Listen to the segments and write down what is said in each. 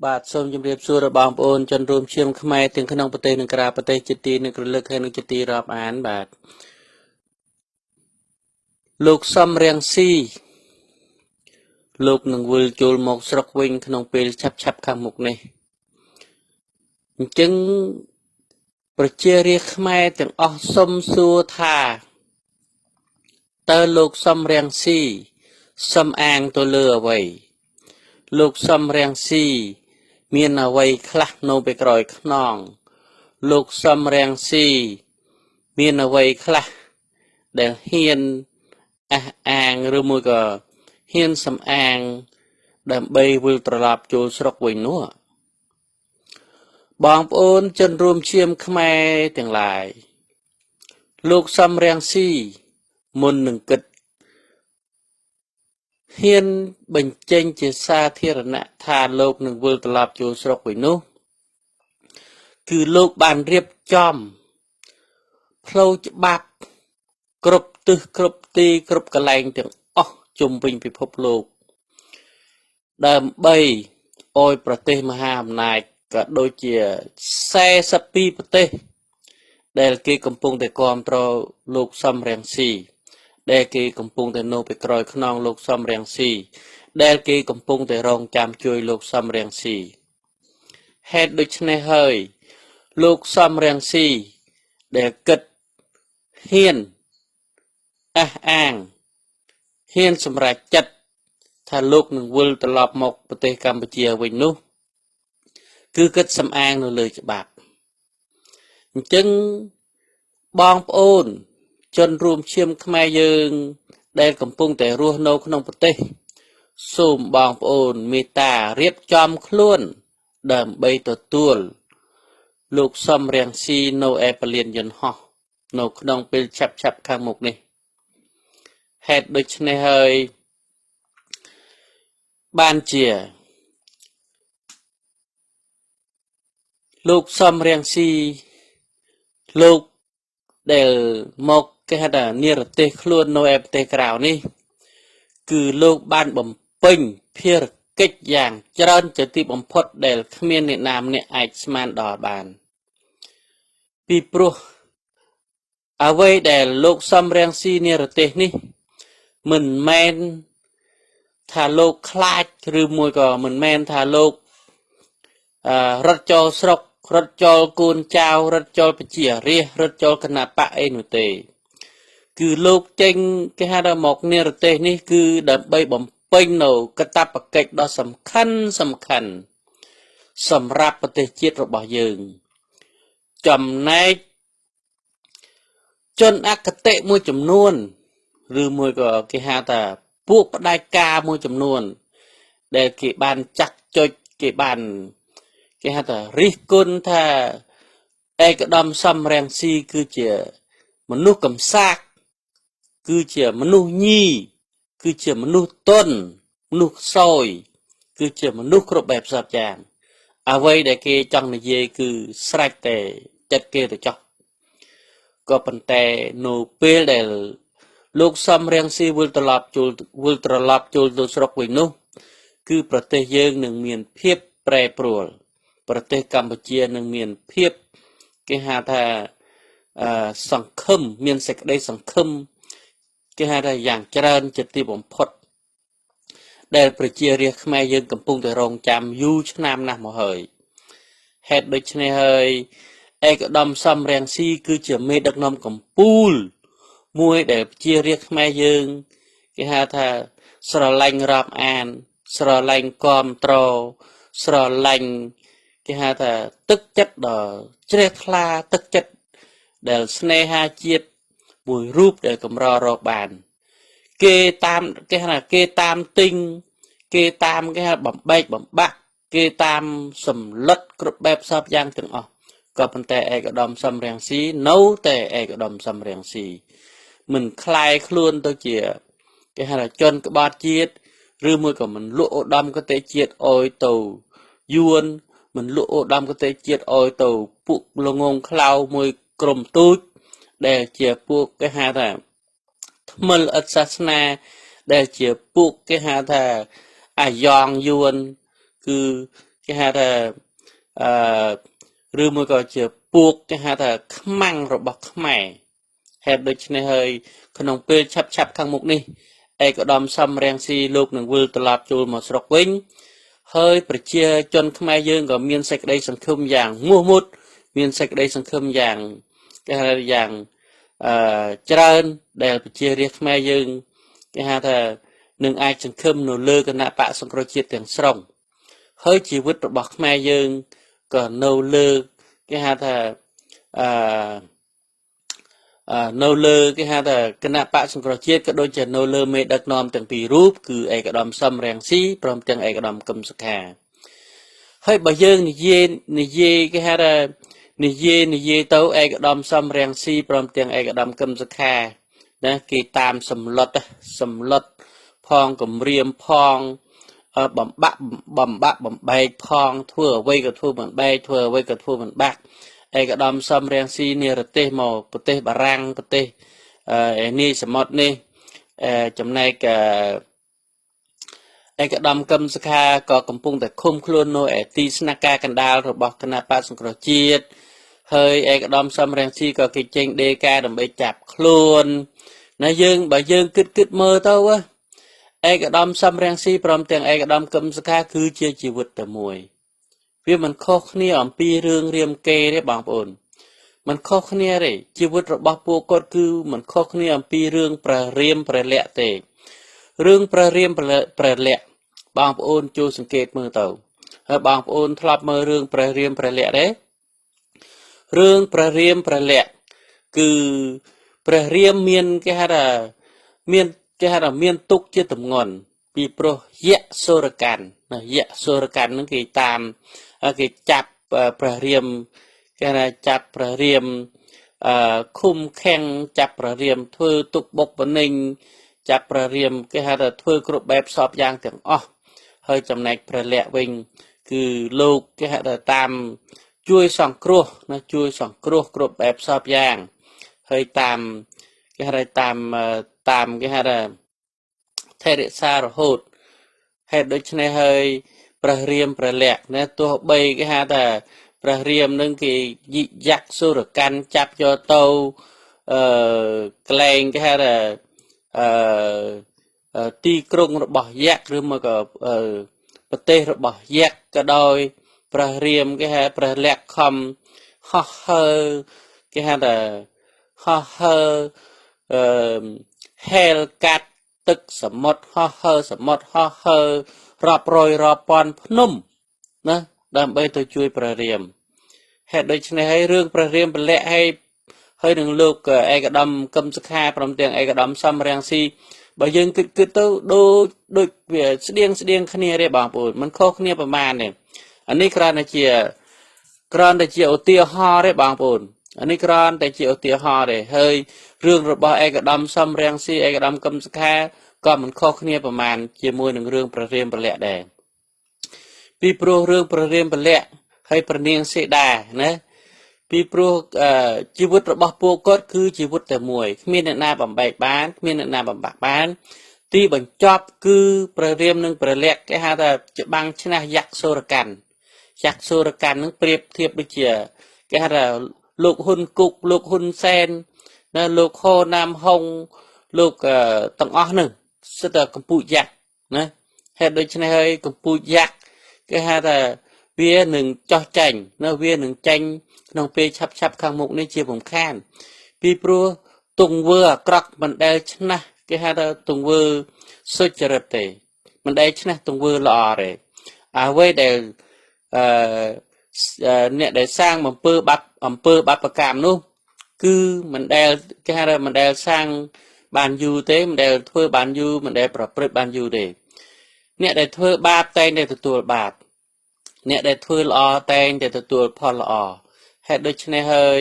បាទសូមជម្រាបសួរដល់បងប្អូនជនរួមឈាមខ្មែរទាំងក្នុងប្រទេសនិងក្រៅប្រទេសជាទីនឹករលឹកហើយនិងជាទីរាប់អានបាទលោកសំរៀងស៊ីលោកនឹងវិលចូលមកស្រុកវិញក្នុងពេលឆាប់ៗខាងមុខនេះអញ្ចឹងប្រជារាស្ត្រខ្មែរទាំងអស់សុំសួរថាតើលោកសំរៀងស៊ីសំអាងទៅលើអ្វីលោកសំរៀងស៊ីមានអ្វីខ្លះនៅពីក្រោយខ្នងលោកសំរៀងស៊ីមានអ្វីខ្លះដែលហ៊ានអះអាងឬមួយក៏ហ៊ានសំអាងដើម្បីវិលត្រឡប់ចូលស្រុកវិញនោះបងប្អូនជនរួមឈាមខ្មែរទាំងឡាយលោកសំរៀងស៊ីមុននឹងគិតហ៊ានបញ្ចេញជាសាធារណៈថាលោកនឹងវិលត្រឡប់ចូលស្រុកវិញនោះគឺលោកបានរៀបចំផ្លូវច្បាប់គ្រប់ទិសគ្រប់ទីគ្រប់កន្លែងទាំងអស់ជុំវិញពិភពលោកដើម្បីឲ្យប្រទេសមហាអំណាចក៏ដូចជា42ប្រទេសដែលគេកំពុងតែគាំទ្រលោកសំរៀងស៊ីដែលគេកំពុងតែនៅពីក្រោយខ្នងលោកសំរៀងស៊ីដែលគេកំពុងតែរងចាំជួយលោកសំរៀងស៊ីហេតុដូច្នេះហើយលោកសំរៀងស៊ីដែលគិតហ៊ានអះអាងហ៊ានសម្រេចចិត្តថាលោកនឹងវិលត្រឡប់មកប្រទេសកម្ពុជាវិញនោះគឺគិតសំអាងនៅលើច្បាប់អញ្ចឹងបងប្អូនជនរួមឈាមខ្មែរយើងដែលកំពុងតែរស់នៅក្នុងប្រទេសសូមបងប្អូនមេត្តារៀបចំខ្លួនដើម្បីទទួលលោកសំរៀងស៊ីនៅឯពលានយន្តហោះនៅក្នុងពេលឆាប់ៗខាងមុខនេះហេតុដូច្នេះហើយបានជាលោកសំរៀងស៊ីលោកដែលមកគេហៅថានិរទេសខ្លួននៅឯប្រទេសក្រៅនេះគឺលោកបានបំពេញភារកិច្ចយ៉ាងច្រើនជាទីបំផុតដែលគ្មានអ្នកណាម្នាក់អាចស្មានដល់បានពីព្រោះអ្វីដែលលោកសំរៀងស៊ីនិរទេសនេះមិនមែនថាលោកខ្លាចឬមួយក៏មិនមែនថាលោករត់ចូលស្រុករត់ចូលកូនចៅរត់ចូលប្រជារាស្ត្ររត់ចូលគណៈបកអីនោះទេគឺលោកចេញគេហៅថាមកនិរទេសនេះគឺដើម្បីបំពេញនៅកាតព្វកិច្ចដ៏សំខាន់សំខាន់សម្រាប់ប្រទេសជាតិរបស់យើងចំណែកជនអគតិមួយចំនួនឬមួយក៏គេហៅថាពួកផ្ដាច់ការមួយចំនួនដែលគេបានចាក់ចុចគេបានគេហៅថារិះគន់ថាឯកឧត្តមសំរងស៊ីគឺជាមនុស្សកំសាកគឺជាមនុស្សញីគឺជាមនុស្សទន់មនុស្សខ្សោយគឺជាមនុស្សគ្រប់បែបសពយ៉ាងអ្វីដែលគេចង់និយាយគឺស្រេចតែចិត្តគេទៅចោះក៏ប៉ុន្តែនៅពេលដែលលោកសំរៀងស៊ីវិលត្រឡប់ចូលវិលត្រឡប់ចូលទៅស្រុកវិញនោះគឺប្រទេសយើងនឹងមានភាពប្រែប្រួលប្រទេសកម្ពុជានឹងមានភាពគេហៅថាសង្ឃឹមមានសេចក្តីសង្ឃឹមគេហៅថាយ៉ាងច្រើនជាទីបំផុតដែលប្រជារាស្ត្រខ្មែរយើងកំពុងតែរងចាំយូរឆ្នាំណាស់មកហើយហេតុដូច្នេះហើយឯកឧត្តមសំរៀងស៊ីគឺជាមេដឹកនាំកម្ពូលមួយដែលប្រជារាស្ត្រខ្មែរយើងគេហៅថាស្រឡាញ់រាប់អានស្រឡាញ់គាំទ្រស្រឡាញ់គេហៅថាទឹកចិត្តដ៏ជ្រះថ្លាទឹកចិត្តដែលស្នេហាជាតិមួយរូបដែលកម្ររកបានគេតាមគេហៅថាគេតាមទិញគេតាមគេហៅបំបែកបំបាក់គេតាមសម្លុតគ្រប់បែបសពយ៉ាងទាំងអស់ក៏ប៉ុន្តែឯកឧត្តមសំរៀងស៊ីនៅតែឯកឧត្តមសំរៀងស៊ីមិនคลายខ្លួនទៅជាគេហៅថាជនក្បត់ជាតិឬមួយក៏មិនលក់ឧត្តមគតិជាតិឲ្យទៅយួនមិនលក់ឧត្តមគតិជាតិឲ្យទៅពួកល្ងងខ្លៅមួយក្រុមទូចដែលជាពួកគេហៅថាថ្មិលឥតសាសនាដែលជាពួកគេហៅថាអាយ៉ងយួនគឺ គេហៅថាអឺឬមួយក៏ជាពួកគេហៅថាខ្មាំងរបស់ខ្មែរហេតុដូច្នេះហើយក្នុងពេលឆាប់ឆាប់ខាងមុខនេះឯកឧត្តមសំរងស៊ីលោកនឹងវិលត្រឡប់ចូលមកស្រុកវិញហើយប្រជាជនខ្មែរយើងក៏មានសេចក្តីសង្ឃឹមយ៉ាងមោះមុតមានសេចក្តីសង្ឃឹមយ៉ាងគេហៅយ៉ាងអឺច្រើនដែលប្រជារាស្ត្រខ្មែរយើងគេហៅថានឹងអាចសង្ឃឹមនៅលើគណៈបកសង្គ្រោះជាតិទាំងស្រុងហើយជីវិតរបស់ខ្មែរយើងក៏នៅលើគេហៅថាអឺនៅលើគេហៅថាគណៈបកសង្គ្រោះជាតិក៏ដូចជានៅលើមេដឹកនាំទាំងពីររូបគឺឯកឧត្តមសំរងស៊ីព្រមទាំងឯកឧត្តមកឹមសុខាហើយបើយើងនិយាយនិយាយគេហៅថានិយាយនិយាយទៅឯកឧត្តមសំរងស៊ីព្រមទាំងឯកឧត្តមកឹមសុខាណាគេតាមសម្លុតសម្លុតផងគម្រាមផងបំបាក់បំបាក់បំបែកផងធ្វើអ្វីក៏ធ្វើមិនបែកធ្វើអ្វីក៏ធ្វើមិនបាក់ឯកឧត្តមសំរងស៊ីនិរទេសមកប្រទេសបារាំងប្រទេសនាយសមុទ្រនេះចំណែកឯកឧត្តមកឹមសុខាក៏កំពុងតែឃុំខ្លួននៅឯទីស្នាក់ការកណ្ដាលរបស់គណៈបក្សសង្គ្រោះជាតិហើយឯកឧត្តមសំរងស៊ីក៏គេចេញដេកាដើម្បីចាប់ខ្លួនណាយើងបើយើងគិតគិតមើលទៅឯកឧត្តមសំរងស៊ីព្រមទាំងឯកឧត្តមកឹមសុខាគឺជាជីវិតតែមួយវាមិនខុសគ្នាអំពីរឿងរាមកេរ្តិ៍ទេបងប្អូនមិនខុសគ្នាទេជីវិតរបស់ពួកគាត់គឺមិនខុសគ្នាអំពីរឿងព្រះរាមព្រះលក្សណ៍ទេរឿងព្រះរាមព្រះលក្សណ៍បងប្អូនចូលសង្កេតមើលទៅហើយបងប្អូនធ្លាប់មើលរឿងព្រះរាមព្រះលក្សណ៍ទេរឿងព្រះរាមព្រះលក្សណ៍គឺព្រះរាមមានគេហៅថាមានគេហៅថាមានទុកជាទម្ងន់ពីព្រោះយៈសូរកាន់ណាយៈសូរកាន់ហ្នឹងគេតាមគេចាប់ព្រះរាមគេថាចាប់ព្រះរាមអឺឃុំខាំងចាប់ព្រះរាមធ្វើទុកបុកម្នេញចាប់ព្រះរាមគេហៅថាធ្វើគ្រប់បែបសពយ៉ាងទាំងអស់ហើយចំណែកព្រះលក្សណ៍វិញគឺលោកគេហៅថាតាមជួយសង្គ្រោះណាជួយសង្គ្រោះគ្រប់បែបសពយ៉ាងហើយតាមគេហៅថាតាមតាមគេហៅថាថែរក្សារហូតហេតុដូច្នេះហើយព្រះរាមព្រះលក្សណ៍ណាទោះបីគេហៅថាព្រះរាមនឹងគេយិយក្សសុរកាន់ចាប់យកទៅអឺក្លែងគេហៅថាអឺទីក្រុងរបស់យក្សឬមកក៏ប្រទេសរបស់យក្សក៏ដោយព្រះរាមគេហៅព្រះលក្ខណ៍ខំហោះហើរគេហៅថាហោះហើរអឺហែលកាត់ទឹកសមុទ្រហោះហើរសមុទ្រហោះហើររាប់រយរាប់ពាន់ភ្នំណាដើម្បីទៅជួយព្រះរាមហេតុដូច្នេះហើយរឿងព្រះរាមពលៈហើយហើយនឹងលោកឯកឧត្តមកឹមសុខាព្រមទាំងឯកឧត្តមសំរងស៊ីបើយើងគិតគិតទៅដូចដូចវាស្តៀងស្តៀងគ្នាទេបងប្អូនមិនខុសគ្នាប្រហែលទេអានេះគ្រាន់តែជាគ្រាន់តែជាឧទាហរណ៍ទេបងប្អូនអានេះគ្រាន់តែជាឧទាហរណ៍ទេហើយរឿងរបស់ឯកឧត្តមសំរងស៊ីឯកឧត្តមកឹមសុខាក៏មិនខុសគ្នាប្រហែលជាមួយនឹងរឿងព្រះរាមពលៈដែរពីព្រោះរឿងព្រះរាមពលៈហើយព្រះនាងសេដាណាពីព្រោះជីវិតរបស់ពួកគាត់គឺជីវិតតែមួយគ្មានអ្នកណាបំបែកបានគ្មានអ្នកណាបំបាក់បានទីបញ្ចប់គឺព្រះរាមនិងព្រះលក្សណ៍គេហៅថាច្បាំងឈ្នះយក្សសូរកាន់យក្សសូរកាន់នឹងប្រៀបធៀបដូចជាគេហៅថាលោកហ៊ុនគុកលោកហ៊ុនសែនណាលោកហូណាមហុងលោកទាំងអស់នឹងសិតតែកម្ពុជាយក្សណាហេតុដូច្នេះហើយកម្ពុជាយក្សគេហៅថាវានឹងចោះចាញ់ណាវានឹងចាញ់ក្នុងពេលឆាប់ឆាប់ខាងមុខនេះជាពំខានពីព្រោះទង្វើអាក្រក់មិនដែលឈ្នះគេហៅថាទង្វើសុចរិតទេមិនដែលឈ្នះទង្វើល្អទេអ្វីដែលអឺអ្នកដែលសាងអំពើបាបអំពើបាបកម្មនោះគឺមិនដែលគេហៅថាមិនដែលសាងបានយូរទេមិនដែលធ្វើបានយូរមិនដែលប្រព្រឹត្តបានយូរទេអ្នកដែលធ្វើបាបតែងតែទទួលបាបអ្នកដែលធ្វើល្អតែងតែទទួលផលល្អហេតុដូច្នេះហើយ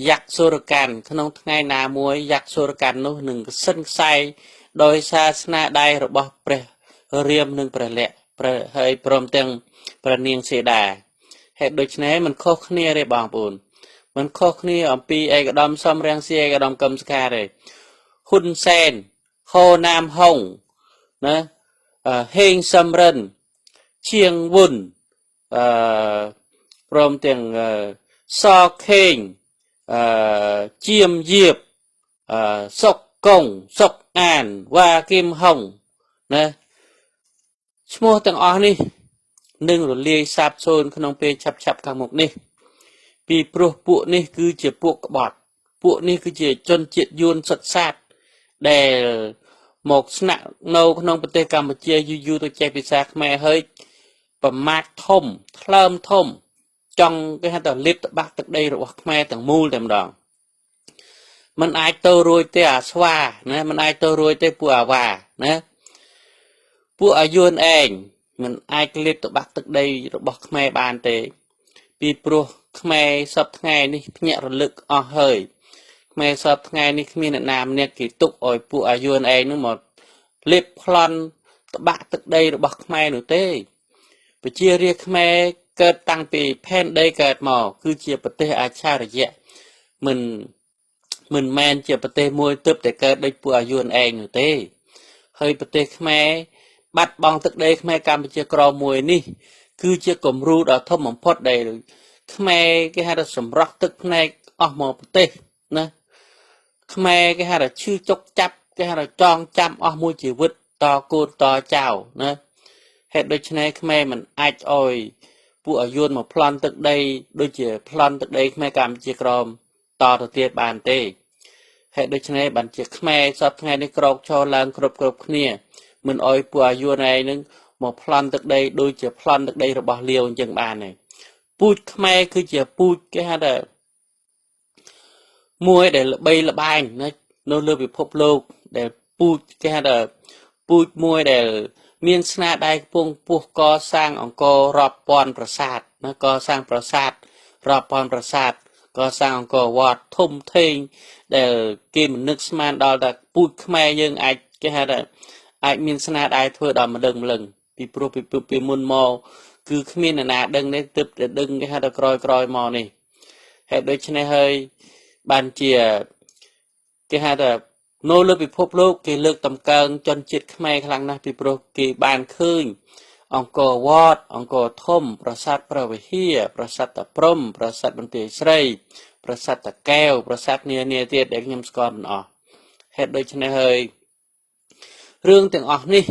យក្សសូរកាន់ក្នុងថ្ងៃណាមួយយក្សសូរកាន់នោះនឹងសិនខ្សែដោយសារស្នាដៃរបស់ព្រះរាមនិងព្រះលក្សណ៍ព្រះហើយព្រមទាំងព្រះនាងសេដាហេតុដូច្នេះមិនខុសគ្នាទេបងប្អូនមិនខុសគ្នាអំពីឯកឧត្តមសំរងស៊ីឯកឧត្តមកឹមសុខាទេហ៊ុនសែនហូណាមហុងណាហេងសំរិនឈៀងវុន អឺព្រមទាំងសខេងអឺជាមយៀបអឺសុកកុងសុកអានវ៉ាគឹមហុងណាឈ្មោះទាំងអស់នេះនឹងរលាយសាបសូន្យក្នុងពេលឆាប់ឆាប់ខាងមុខនេះពីព្រោះពួកនេះគឺជាពួកក្បត់ពួកនេះគឺជាជនជាតិយួនសុទ្ធសាធដែលមកស្នាក់នៅក្នុងប្រទេសកម្ពុជាយូរយូរទៅចេះភាសាខ្មែរហើយប្រមាថធំថ្លើមធំចង់គេហៅថាលេបត្បាក់ទឹកដីរបស់ខ្មែរទាំងមូលតែម្ដងมันអាចទៅរួចទេអាស្វាណាมันអាចទៅរួចទេពួកអាវ៉ាណាពួកអាយួនឯងมันអាចលេបត្បាក់ទឹកដីរបស់ខ្មែរបានទេពីព្រោះខ្មែរសពថ្ងៃនេះភ្ញាក់រលឹកអស់ហើយខ្មែរសពថ្ងៃនេះគ្មានអ្នកណាម្នាក់គេទុកឲ្យពួកអាយួនឯងនឹងមកលេបប្លន់ត្បាក់ទឹកដីរបស់ខ្មែរនោះទេប្រជារាស្ត្រខ្មែរកើតតាំងពីផែនដីកើតមកគឺជាប្រទេសអច្ឆរិយៈមិនមិនមែនជាប្រទេសមួយទើបតែកើតដូចពួកអាយួនឯងនោះទេហើយប្រទេសខ្មែរបាត់បង់ទឹកដីខ្មែរកម្ពុជាក្រមមួយនេះគឺជាគំរូដ៏ធំបំផុតដែលខ្មែរគេហៅថាសម្រស់ទឹកភ្នែកអស់មកប្រទេសណាខ្មែរគេហៅថាឈឺចុកចាប់គេហៅថាចងចាំអស់មួយជីវិតតកូនតចៅណាហេតុដូច្នេះខ្មែរមិនអាចអោយពួកអាយួនមកប្លន់ទឹកដីដូចជាប្លន់ទឹកដីខ្មែរកម្ពុជាក្រមតទៅទៀតបានទេហេតុដូច្នេះបានជាខ្មែរសពថ្ងៃនេះក្រោកឈរឡើងគ្រប់គ្រប់គ្នាមិនអោយពួកអាយួនឯងនឹងមកប្លន់ទឹកដីដូចជាប្លន់ទឹកដីរបស់លាវអញ្ចឹងបានទេពូជខ្មែរគឺជាពូជគេហៅថាមួយដែលល្បីល្បាញណានៅលើពិភពលោកដែលពូជគេហៅថាពូជមួយដែលមានស្នាដៃខ្ពង់ពោះកសាងអង្គររាប់ពាន់ប្រាសាទណាកសាងប្រាសាទរាប់ពាន់ប្រាសាទកសាងអង្គរវត្តធំធេងដែលគេមិននឹកស្មានដល់ថាពូជខ្មែរយើងអាចគេហៅថាអាចមានស្នាដៃធ្វើដល់ម្លឹងម្លឹងពីព្រោះពីពីមុនមកគឺគ្មានអ្នកណាដឹងទេទើបតែដឹងគេហៅថាក្រោយក្រោយមកនេះហេតុដូច្នេះហើយបានជាគេហៅថានៅលើពិភពលោកគេលើកតម្កើងជនជាតិខ្មែរខ្លាំងណាស់ពីព្រោះគេបានឃើញអង្គរវត្តអង្គរធំប្រាសាទព្រះវិហារប្រាសាទតាព្រំប្រាសាទបន្ទាយស្រីប្រាសាទតាកែវប្រាសាទនានាទៀតដែលខ្ញុំស្គាល់មិនអស់ហេតុដូច្នេះហើយរឿងទាំងអស់នេះ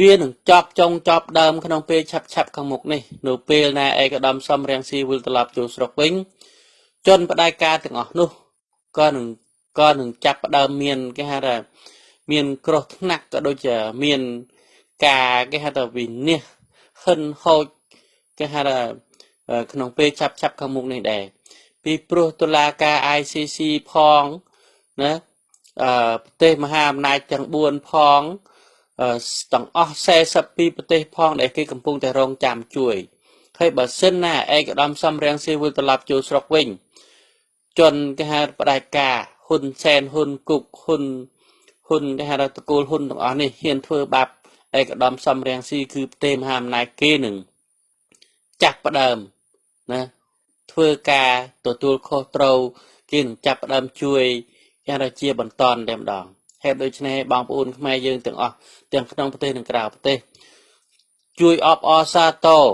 វានឹងចប់ចុងចប់ដើមក្នុងពេលឆាប់ឆាប់ខាងមុខនេះនៅពេលណាឯកឧត្តមសំរងស៊ីវិលត្រឡប់ចូលស្រុកវិញជនផ្ដាច់ការទាំងអស់នោះក៏នឹងក៏នឹងចាប់ផ្ដើមមានគេហៅថាមានគ្រោះថ្នាក់ក៏ដូចជាមានការគេហៅថាវិនិច្ឆ័យហិនហោចគេហៅថាក្នុងពេលឆាប់ឆាប់ខាងមុខនេះដែរពីព្រោះតុលាការ ICC ផងណាអឺប្រទេសមហាអំណាចទាំង4ផងទាំងអស់42ប្រទេសផងដែលគេកំពុងតែរងចាំជួយហើយបើសិនណាឯកឧត្តមសំរងស៊ីវិលត្រឡប់ចូលស្រុកវិញជនគេហៅផ្ដាច់ការហ៊ុនសែនហ៊ុនគុកហ៊ុនហ៊ុនគេហៅថាតកូលហ៊ុនទាំងអស់នេះហ៊ានធ្វើបាបឯកឧត្តមសំរងស៊ីគឺប្រទេសមហាអំណាចគេនឹងចាប់ផ្ដើមណាធ្វើការទទួលខុសត្រូវគេនឹងចាប់ផ្ដើមជួយគេហៅថាជាបន្តតែម្ដងហេតុដូច្នេះបងប្អូនខ្មែរយើងទាំងអស់ទាំងក្នុងប្រទេសនិងក្រៅប្រទេសជួយអបអរសាទរ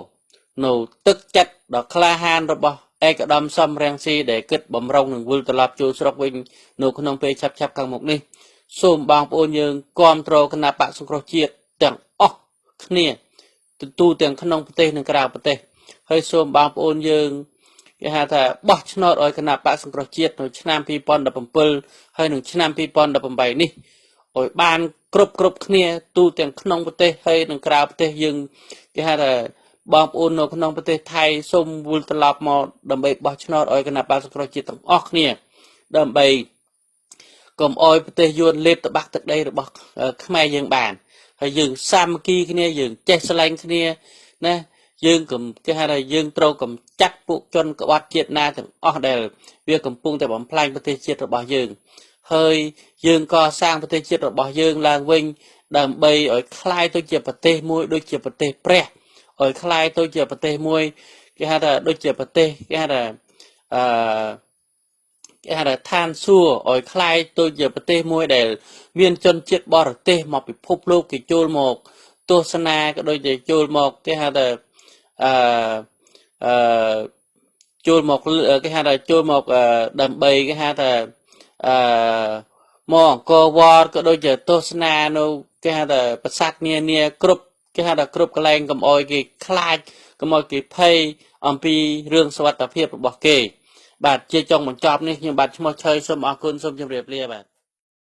នៅទឹកចិត្តដ៏ក្លាហានរបស់ឯកឧត្តមសំរងស៊ីដែលគិតបំរុងនឹងវិលត្រឡប់ចូលស្រុកវិញនៅក្នុងពេលឆាប់ឆាប់ខាងមុខនេះសូមបងប្អូនយើងគាំទ្រគណបក្សសង្គ្រោះជាតិទាំងអស់គ្នាទូទាំងក្នុងប្រទេសនិងក្រៅប្រទេសហើយសូមបងប្អូនយើងគេហៅថាបោះឆ្នោតឲ្យគណបក្សសង្គ្រោះជាតិនៅឆ្នាំ2017ហើយនិងឆ្នាំ2018នេះឲ្យបានគ្រប់គ្រប់គ្នាទូទាំងក្នុងប្រទេសហើយនិងក្រៅប្រទេសយើងគេហៅថាបងប្អូននៅក្នុងប្រទេសថៃសូមវិលត្រឡប់មកដើម្បីបោះឆ្នោតឲ្យគណបក្សសង្គ្រោះជាតិទាំងអស់គ្នាដើម្បីកុំឲ្យប្រទេសយួនលេបត្បាក់ទឹកដីរបស់ខ្មែរយើងបានហើយយើងសាមគ្គីគ្នាយើងចេះស្រឡាញ់គ្នាណាយើងកុំគេហៅថាយើងត្រូវកំចាត់ពួកជនក្បត់ជាតិណាទាំងអស់ដែលវាកំពុងតែបំផ្លាញប្រទេសជាតិរបស់យើងហើយយើងក៏សាងប្រទេសជាតិរបស់យើងឡើងវិញដើម្បីឲ្យคล้ายទៅជាប្រទេសមួយដូចជាប្រទេសព្រះឲ្យคล้ายទៅជាប្រទេសមួយគេហៅថាដូចជាប្រទេសគេហៅថាអឺគេហៅថាឋានសួគ៌ឲ្យคล้ายទៅជាប្រទេសមួយដែលមានជនជាតិបរទេសមកពិភពលោកគេចូលមកទស្សនាក៏ដូចជាចូលមកគេហៅថា អឺអឺចូលមកគេហៅថាចូលមកដើម្បីគេហៅថាអឺមកអង្គរវត្តក៏ដូចជាទស្សនានៅគេហៅថាប្រាសាទនានាគ្រប់គេហៅថាគ្រប់កន្លែងកុំអោយគេខ្លាចកុំអោយគេភ័យអំពីរឿងសុវត្ថិភាពរបស់គេ បាទជាចុងបញ្ចប់នេះខ្ញុំបាទឈ្មោះឆើយសូមអរគុណសូមជម្រាបលាបាទ។